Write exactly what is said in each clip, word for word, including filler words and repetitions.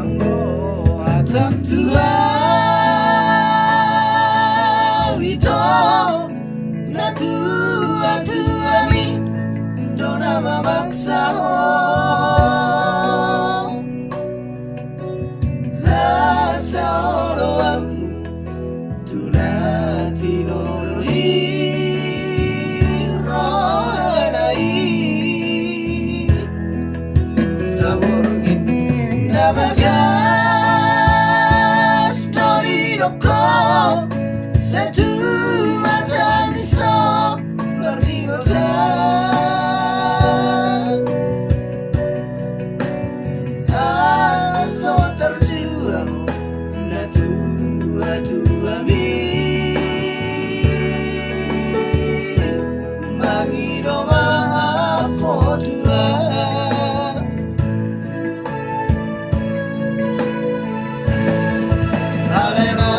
Anggo adong tu hau ito, natuatuami do na mamaksa ho. Asa oloanmu tu na tinoloi rohana i. Saborngin na bagas do didok ho, sai tu mata ni so marningot hau. Asa so tarjual natuatuami, mangido ma angka tua. Alai na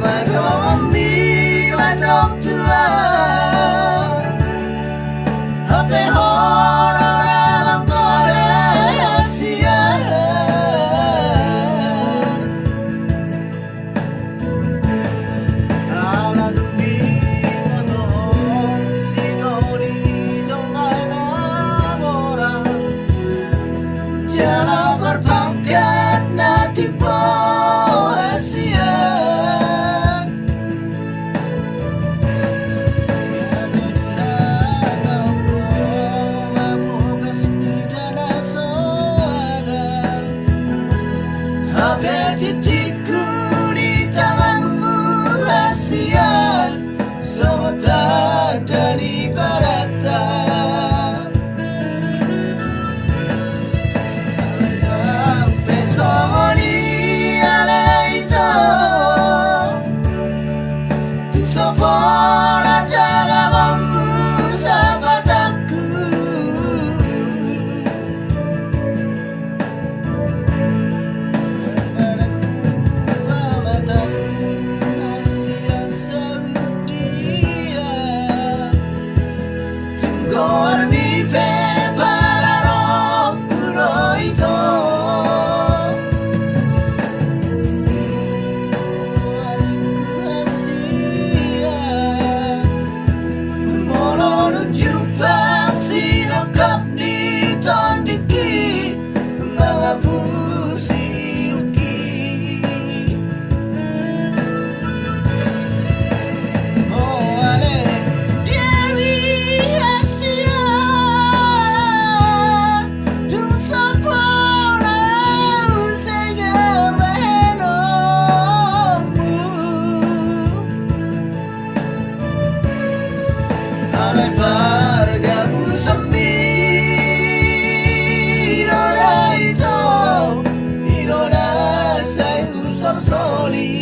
madongan ni mandok tua, hape ho do na manggoda hasian. Ala dung diboto ho sitodi jolma na mora, jala parpangkat na timbo hasian. Ia pe dihatahon ho ma bogas mida na so ada, hape tintingku di tanganmu hasian, songon tanda ni paranta. Ndang pe songon i ale ito, tung so pola tangahonmu sampatanku. Badanmu pamatanmu hasian saut dia, tung goarmi pe pala rohangku do ito. Adingku hasian, molo dung jumpang sirongkap ni tondingki mangapusi ungki. O ale Dewi hasian, tung so pola au sega bahenonmu. Alai pargabusonmi do da ito, i do na sai husor soli.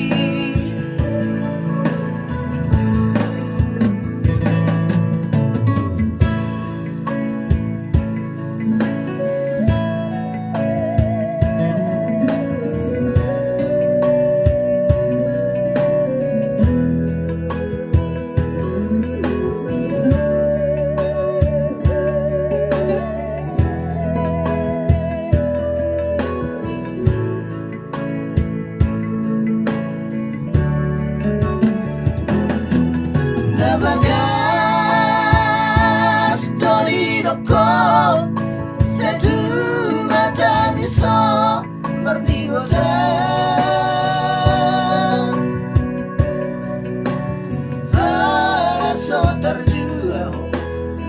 Na bagas do didok ho, sai tu mata ni so marningot hau. Ala so tarjual ho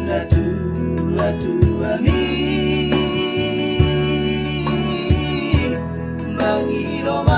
natuatuami, mangido ma